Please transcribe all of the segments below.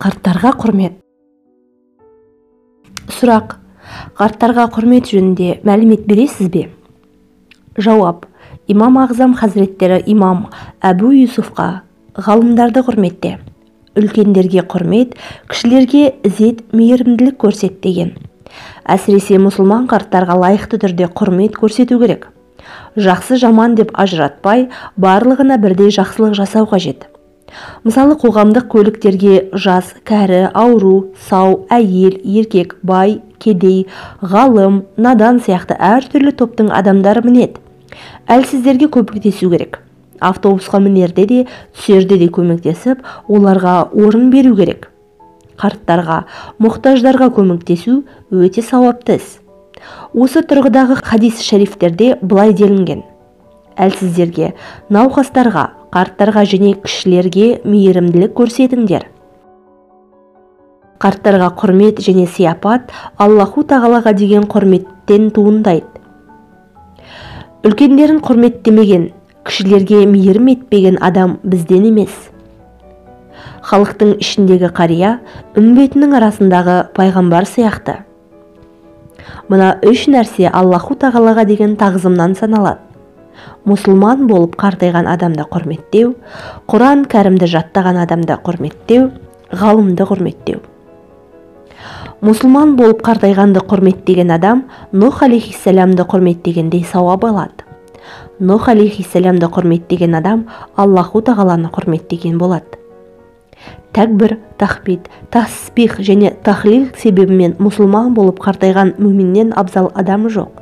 Қарттарға құрмет. Сұрақ: қарттарға құрмет жөнінде мәлімет бересіз бе? Жауап: Имам Ағзам хазіреттері имам Әбу Юсуфқа ғалымдарды құрметте, үлкендерге құрмет, кішілерге ізет, мейірімділік көрсет деген. Әсіресе мұсылман қарттарға лайықты түрде құрмет көрсету керек. Жақсы жаман деп ажыратпай, барлығына бірдей жақсылық жасау қажет. Мысалы, қоғамдық көліктерге жас, кәрі, ауру, сау, әйел, еркек, бай, кедей, ғалым, надан сияқты әртүрлі топтың адамдары мінеді. Әлсіздерге көмектесу керек. Автобусқа мінерде де, түсерде де көмектесіп, оларға орын беру керек. Қарттарға, мұқтаждарға көмектесу өте сауапты іс. Осы тұрғыдағы хадис шарифтерде былай делінген: әлсіздерге, науқастарға, қарттарға және кішілерге мейірімділік көрсетіңдер. Қарттарға құрмет және сияпат Аллаху тағалаға деген құрметтен туындайды. Үлкендерін құрметтемеген, кішілерге мейірім етпеген адам бізден емес. Халықтың ішіндегі қария, үмбетінің арасындағы пайғамбар сияқты. Мына үш нәрсе Аллаху тағалаға деген тағзымнан саналады. Мұсылман болып қартайған адамды құрметтеу, Құран кәрімді жаттаған адамды құрметтеу, ғалымды құрметтеу. Мұсылман болып қартайғанды құрметтеген адам Нұх алейхиссалямды құрметтегендей сауап алады. Нұх алейхиссалямды құрметтеген адам Аллаху тағаланы құрметтеген болады. Тәкбір, тахмид, тасбих және тахлил себебімен мұсылман болып қартайған мүминнен абзал адам жоқ.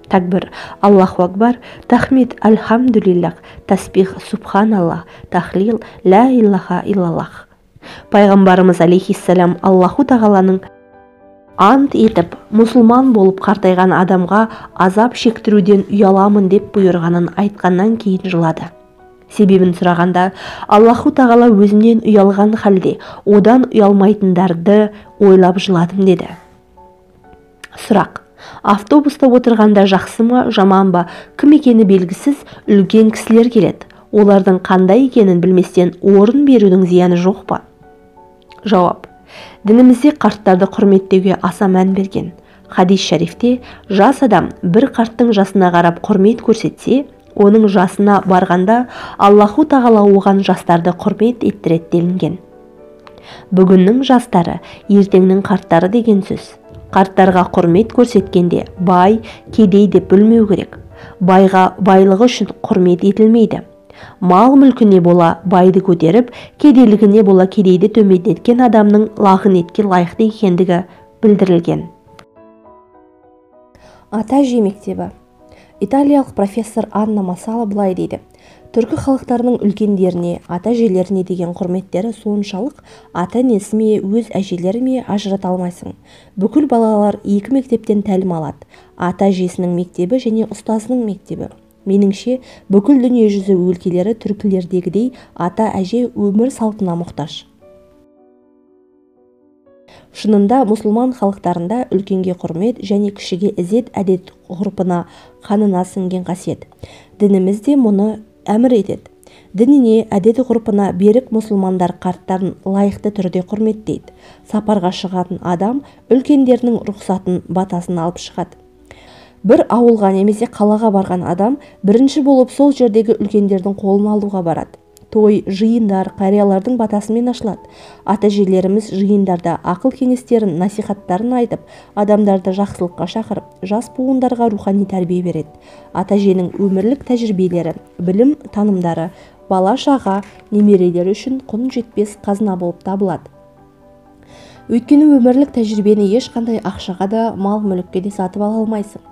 Тәкбір, Аллаху акбар, тахмид, альхамдулиллах, тасбих, субханаллах, тахлил, ля илаха иллаллах. Пайғамбарымыз алейхиссалям Аллаху тағаланың ант етіп, мұсылман болып қартайған адамға азап шектіруден ұяламын деп бұйырғанын айтқаннан кейін жылады. Себебін сұрағанда, Аллаху тағала өзінен ұялған халде одан ұялмайтындарды ойлап жыладым деді. Сұрақ: автобуста отырғанда жақсы ма, жаман ба, кім екені белгісіз үлкен кісілер келеді. Олардың қандай екенін білместен орын берудің зияны жоқ па? Жауап: дінімізде қарттарды құрметтеуге аса мән берген. Хадис шарифте жас адам бір қарттың жасына қарап құрмет көрсетсе, оның жасына барғанда Аллаху тағала оған жастарды құрмет еттіреді делінген. Бүгіннің жастары ертеңнің қарттары деген сөз. Қарттарға құрмет көрсеткенде бай, кедей деп бөлмеу керек. Байға байлығы үшін құрмет етілмейді. Мал мүлкіне бола байды көтеріп, кедейлігіне бола кедейді төмендеткен адамның лағынетке лайықты екендігі білдірілген. Ата-әже мектебі. Италиялық профессор Анна Масала былай дейді: түркі халықтарының үлкендеріне, ата-әжелеріне деген құрметтері соншалық, ата-енесі ме, өз әжелері ме ажырата алмайсың. Бүкіл балалар екі мектептен тәлім алады: ата-әжесінің мектебі және ұстазының мектебі. Меніңше, бүкіл дүниежүзі өлкелері түркілердегідей ата-әже өмір салтына мұқтаж. Шынында, мұсылман халықтарында үлкенге құрмет және кішіге ізет әдет ғұрпына, қанына сіңген қасиет. Дініміз де мұны әмір етеді. Дініне, әдет ғұрпына берік мұсылмандар қарттарын лайықты түрде құрметтейді. Сапарға шығатын адам үлкендерінің рұқсатын, батасын алып шығады. Бір ауылға немесе қалаға барған адам бірінші болып сол жердегі үлкендердің қолын алуға барады. Той, жиындар қариялардың батасымен ашылады. Ата-әжелеріміз жиындарда ақыл кеңестерін, насихаттарын айтып, адамдарды жақсылыққа шақырып, жас буындарға рухани тәрбие береді. Ата-әженің өмірлік тәжірибелері, білім танымдары бала-шаға, немерелері үшін құн жетпес қазына болып табылады. Өйткені өмірлік тәжірибені ешқандай ақшаға да, мал-мүлікке де сатып ала алмайсың.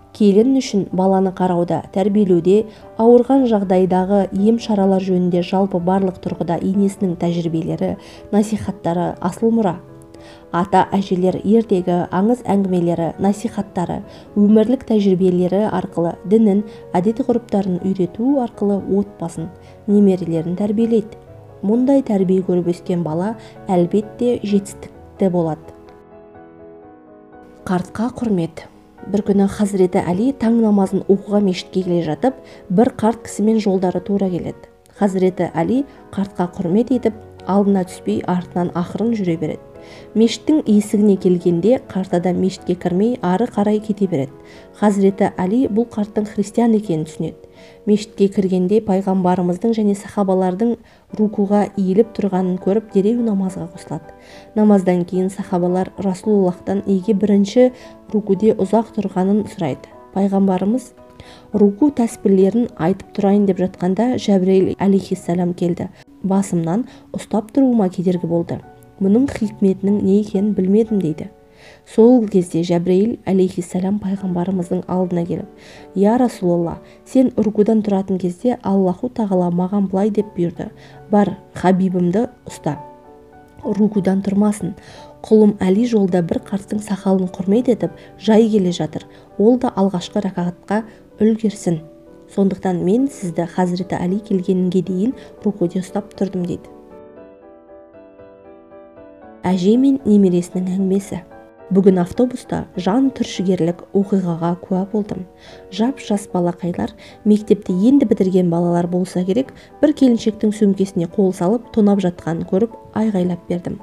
Келін үшін баланы қарауда, тәрбиелеуде, ауырған жағдайдағы ем шаралар жөнінде жалпы барлық тұрғыда енесінің тәжірибелері, насихаттары асыл мұра. Ата-әжелер ертегі, аңыз әңгімелері, насихаттары, өмірлік тәжірибелері арқылы дінін, әдет-ғұрыптарын үйрету арқылы отбасын, немерелерін тәрбиелейді. Мұндай тәрбие көріп өскен бала әлбетте жетістікті болады. Қартқа құрмет. Бір күні Хазіреті Әли таң намазын оқуға мешітке келе жатып, бір қарт кісімен жолдары тура келеді. Хазіреті Әли қартқа құрмет етіп, Алдына түспей, артынан ақырын жүре береді. Мешіттің есігіне келгенде қарт адам мешітке кірмей ары қарай кете береді. Хазіреті Али бұл қарттың христиан екенін түсінеді. Мешітке кіргенде пайғамбарымыздың және сахабалардың рукуға иіліп тұрғанын көріп, дереу намазға қосылады. Намаздан кейін сахабалар Расулаллахтан неге бірінші рукуде ұзақ тұрғанын сұрайды. Пайғамбарымыз руку тәсбірлерін айтып тұрайын деп жатқанда Жәбірейіл алейхиссалам келді. Басымнан ұстап тұруыма кедергі болды. Мұның хикметінің не екенін білмедім дейді. Сол кезде Жәбірейіл алейхиссалам пайғамбарымыздың алдына келіп, «Я Расулалла, сен рукудан тұратын кезде Аллаху тағала маған былай деп бұйырды: бар, хабибімді ұста, рукудан тұрмасын. Құлым Әли жолда бір қарттың сақалын құрмет етіп, жай келе жатыр. Ол да алғашқы ракағатқа үлгерсін. Сондықтан мен сізді Хазіреті Әли келгенге дейін рукуде ұстап тұрдым» дейді. Әже мен немересінің әңгімесі. Бүгін автобуста жан түршігерлік оқиғаға куә болдым. Жап-жас балақайлар, мектепті енді бітірген балалар болса керек, бір келіншектің сөмкесіне қол салып, тонап жатқанын көріп, айғайлап бердім.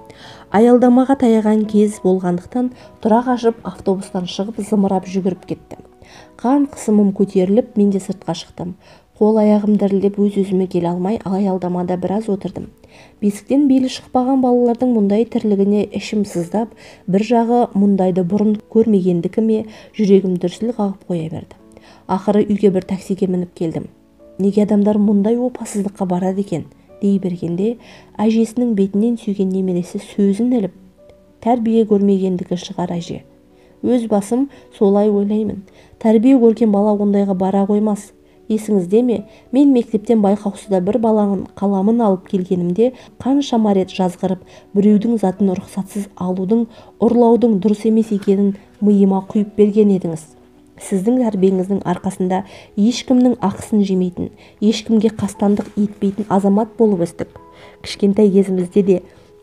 Аялдамаға таяған кез болғандықтан тұра қашып автобустан шығып, зымырап жүгіріп кетті. Қан қысымым көтеріліп, мен де сыртқа шықтым. Қол аяғым дірілдеп, өз-өзіме келе алмай, аялдамада біраз отырдым. Бесіктен белі шықпаған балалардың мұндай тірлігіне ішім сыздап, бір жағы мұндайды бұрын көрмегендікі ме, жүрегім дүрсіл қағып қоя берді. Ақыры үйге бір таксиге мініп келдім. Неге адамдар мұндай опасыздыққа барады екен дей бергенде, әжесінің бетінен сүйген немересі сөзін іліп, тәрбие көрмегендігі шығар әже. Өз басым солай ойлаймын. Тәрбие көрген бала ондайға бара қоймас. Есіңізде ме, мен мектептен байқаусызда бір баланың қаламын алып келгенімде қаншама рет жазғырып, біреудің затын рұқсатсыз алудың, ұрлаудың дұрыс емес екенін миыма құйып берген едіңіз. Сіздің тәрбиеңіздің арқасында ешкімнің ақысын жемейтін, ешкімге қастандық етпейтін азамат болып өстік. Кішкентай кезімізде де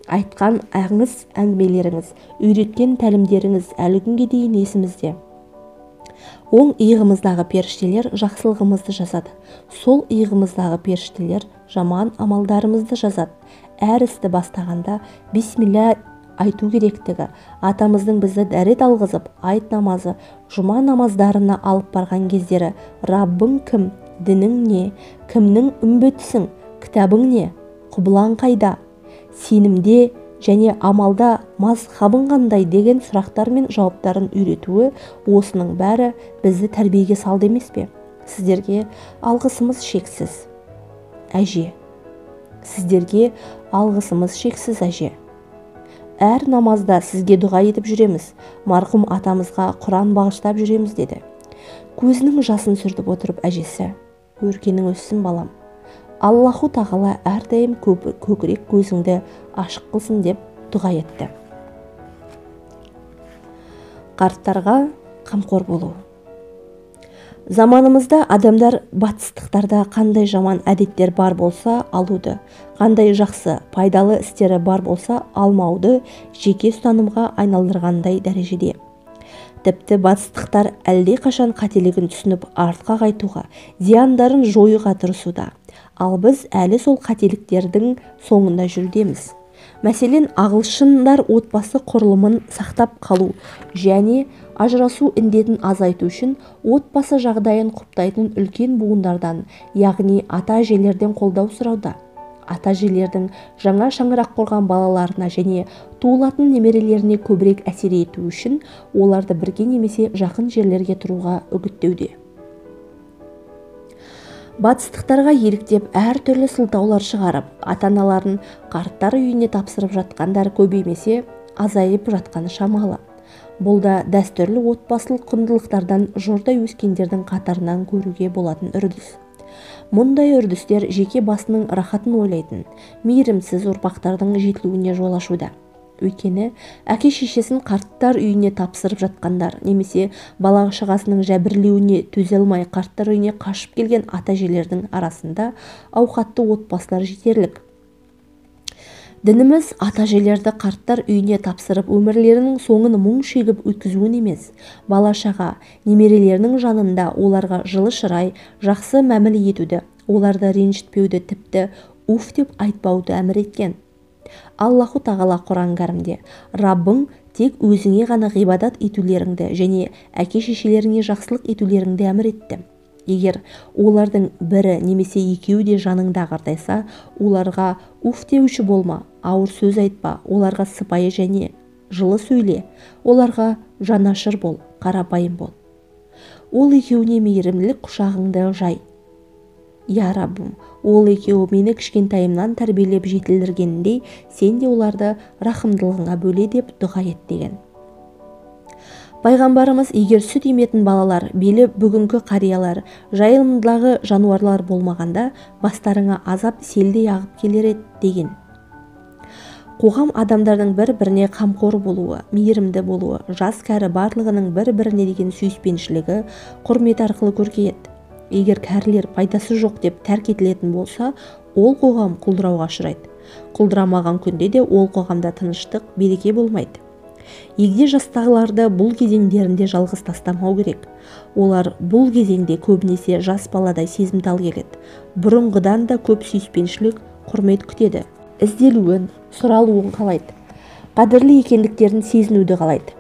айтқан аңыз әңгімелеріңіз, үйреткен тәлімдеріңіз әлі күнге дейін есімізде. Оң иығымыздағы періштелер жақсылығымызды жазады, сол иығымыздағы періштелер жаман амалдарымызды жазады. Әр істі бастағанда бисмилля айту керектігі, атамыздың бізді дәрет алғызып, айт намазы, жұма намаздарына алып барған кездері Раббың кім, дінің не, кімнің үмбетісің, кітабың не, құбылаң қайда, сенімде және амалда мазхабың қандай деген сұрақтар мен жауаптарын үйретуі, осының бәрі бізді тәрбиеге салды емес пе? Сіздерге алғысымыз шексіз, әже. Сіздерге алғысымыз шексіз, әже. Әр намазда сізге дұға етіп жүреміз, марқұм атамызға Құран бағыштап жүреміз деді. Көзінің жасын сүртіп отырып әжесі, өркенің өссін балам. Аллаху тағала әрдайым көкірек көзіңді ашық қылсын деп дұға етті. Қарттарға қамқор болу. Заманымызда адамдар батыстықтарда қандай жаман әдеттер бар болса алуды, қандай жақсы, пайдалы істері бар болса алмауды жеке ұстанымға айналдырғандай дәрежеде. Тіпті батыстықтар әлде қашан қателігін түсініп артқа қайтуға, зияндарын жоюға тырысуда. Ал біз әлі сол қателіктердің соңында жүрудеміз. Мәселен, ағылшындар отбасы құрылымын сақтап қалу және ажырасу індетін азайту үшін отбасы жағдайын құптайтын үлкен буындардан, яғни ата-әжелерден қолдау сұрауда. Ата-әжелердің жаңа шаңырақ құрған балаларына және туылатын немерелеріне көбірек әсер ету үшін оларды бірге немесе жақын жерлерге тұруға үгіттеуде. Батыстықтарға еліктеп әртүрлі сылтаулар шығарып, ата-аналарын қарттар үйіне тапсырып жатқандар көбеймесе, азайып жатқаны шамалы. Бұл да дәстүрлі отбасылық құндылықтардан жұрдай өскендердің қатарынан көруге болатын үрдіс. Мұндай үрдістер жеке басының рахатын ойлайтын, мейірімсіз ұрпақтардың жетілуіне жол ашуда. Өйткені әке-шешесін қарттар үйіне тапсырып жатқандар немесе бала-шағасының жәбірлеуіне төзе алмай қарттар үйіне қашып келген ата-әжелердің арасында ауқатты отбасылар жетерлік. Дініміз ата-әжелерді қарттар үйіне тапсырып өмірлерінің соңын мұң шегіп өткізуін емес, бала-шаға, немерелерінің жанында оларға жылы шырай, жақсы мәміле етуді, оларды ренжітпеуді, тіпті уф деп айтпауды әмір еткен. Аллаху тағала Құран кәрімде: Раббың тек өзіңе ғана ғибадат етулеріңді және әке-шешелеріңе жақсылық етулеріңді әмір етті. Егер олардың бірі немесе екеуі де жаныңда қартайса, оларға уф деуші болма, ауыр сөз айтпа, оларға сыпайы және жылы сөйле, оларға жанашыр бол, қарапайым бол. Ол екеуіне мейірімділік құшағыңды жай. Я Раббым, ол екеуі мені кішкентайымнан тәрбиелеп жетілдіргеніндей, сен де оларды рахымдылығыңа бөле деп дұға ет деген. Пайғамбарымыз егер сүт еметін балалар, белі бүгінгі қариялар, жайылымдағы жануарлар болмағанда, бастарыңа азап селдей ағып келер еді деген. Қоғам адамдардың бір-біріне қамқор болуы, мейірімді болуы, жас кәрі барлығының бір-біріне деген сүйіспеншілігі, құрметі арқылы көркейеді. Егер кәрілер пайдасы жоқ деп тәрк етілетін болса, ол қоғам құлдырауға ұшырайды. Құлдырамаған күнде де ол қоғамда тыныштық, береке болмайды. Егде жастағыларды бұл кезеңдерінде жалғыз тастамау керек. Олар бұл кезеңде көбінесе жас баладай сезімтал келеді. Бұрынғыдан да көп сүйіспеншілік, құрмет күтеді. Ізделуін, сұралуын қалайды. Қадірлі екендіктерін сезінуді қалайды.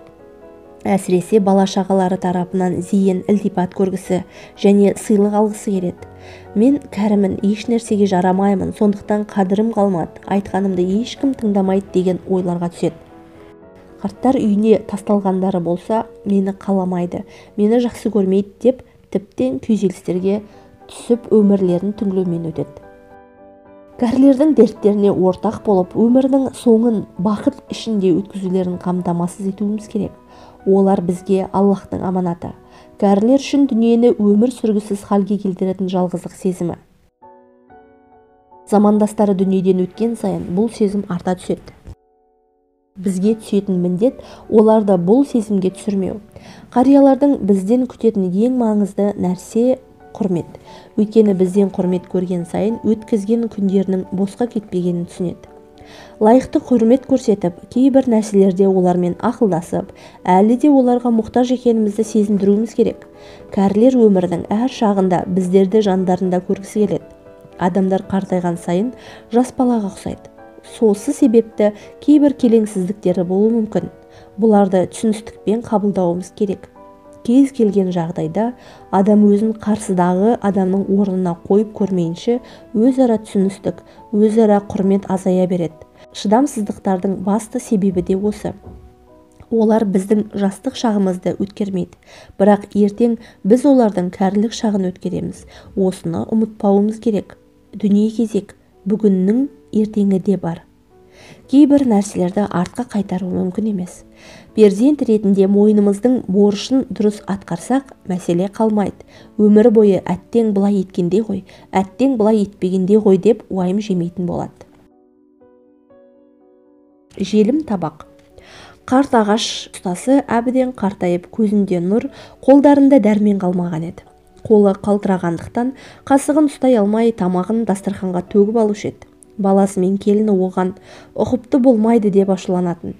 Әсіресе бала-шағалары тарапынан зейін, ілтипат көргісі және сыйлық алғысы келеді. Мен кәрімін, еш нәрсеге жарамаймын, сондықтан қадірім қалмады, айтқанымды ешкім тыңдамайды деген ойларға түседі. Қарттар үйіне тасталғандары болса, мені қаламайды, мені жақсы көрмейді деп тіптен күйзелістерге түсіп өмірлерін түңілумен өтеді. Кәрілердің дерттеріне ортақ болып, өмірінің соңын бақыт ішінде өткізулерін қамтамасыз етуіміз керек. Олар бізге Аллахтың аманаты. Кәрілер үшін дүниені өмір сүргісіз халге келтіретін жалғыздық сезімі. Замандастары дүниеден өткен сайын бұл сезім арта түседі. Бізге түсетін міндет оларды бұл сезімге түсірмеу. Қариялардың бізден күтетін ең маңызды нәрсе құрмет. Өйткені бізден құрмет көрген сайын өткізген күндерінің босқа кетпегенін түсінеді. Лайықты құрмет көрсетіп, кейбір нәрселерде олармен ақылдасып, әлі де оларға мұқтаж екенімізді сезіндіруіміз керек. Кәрілер өмірдің әр шағында біздерді жандарында көргісі келеді. Адамдар қартайған сайын жас балаға ұқсайды. Сосы себепті кейбір келеңсіздіктері болуы мүмкін. Бұларды түсіністікпен қабылдауымыз керек. Кез келген жағдайда адам өзін қарсыдағы адамның орнына қойып көрмейінше өзара түсіністік, өзара құрмет азая береді. Шыдамсыздықтардың басты себебі де осы. Олар біздің жастық шағымызды өткермейді. Бірақ ертең біз олардың кәрілік шағын өткереміз. Осыны ұмытпауымыз керек. Дүние кезек, бүгіннің ертеңі де бар. Кейбір нәрселерді артқа қайтару мүмкін емес. Перзент ретінде мойнымыздың борышын дұрыс атқарсақ, мәселе қалмайды. Өмір бойы әттең былай еткенде ғой, әттең былай етпегенде ғой деп уайым жемейтін болады. Желім табақ. Қарт ағаш ұстасы әбден қартайып, көзінде нұр, қолдарында дәрмен қалмаған еді. Қолы қалтырағандықтан қасығын ұстай алмай, тамағын дастарханға төгіп алушы еді. Баласы мен келіні оған ұқыпты болмайды деп ашуланатын.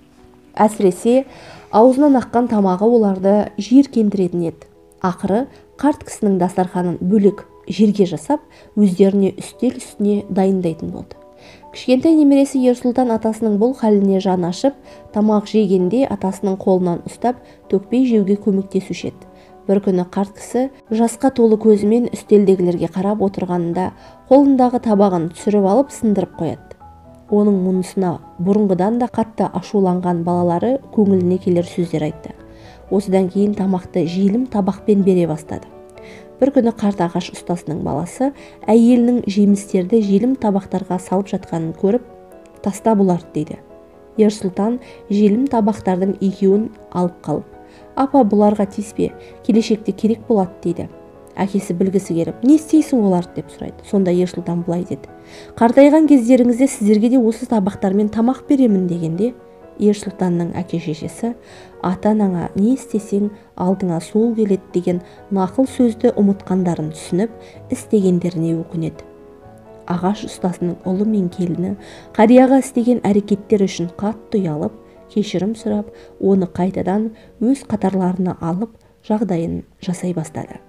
Әсіресе аузынан аққан тамағы оларды жиіркендіретін еді. Ақыры қарт кісінің дастарханын бөлек жерге жасап, өздеріне үстел үстіне дайындайтын болды. Кішкентай немересі Ерсұлтан атасының бұл халіне жаны ашып, тамақ жегенде атасының қолынан ұстап, төкпей жеуге көмектесуші еді. Бір күні қарт кісі жасқа толы көзімен үстелдегілерге қарап отырғанында қолындағы табағын түсіріп алып сындырып қояды. Оның мұнысына бұрынғыдан да қатты ашуланған балалары көңіліне келер сөздер айтты. Осыдан кейін тамақты желім табақпен бере бастады. Бір күні қарт ағаш ұстасының баласы әйелінің жемістерді желім табақтарға салып жатқанын көріп, таста бұларды дейді. Ерсұлтан желім табақтардың екеуін алып қалып, апа бұларға тиіспе, келешекте керек болады дейді. Әкесі білгісі келіп, не істейсің оларды деп сұрайды. Сонда Ерсұлтан былай деді: қартайған кездеріңізде сіздерге де осы табақтармен тамақ беремін дегенде, Ерсұлтанның әке-шешесі ата-анаңа не істесең алдыңа сол келеді деген нақыл сөзді ұмытқандарын түсініп, істегендеріне өкінеді. Ағаш ұстасының ұлы мен келіні қарияға істеген әрекеттері үшін қатты ұялып, кешірім сұрап, оны қайтадан өз қатарларына алып, жағдайын жасай бастады.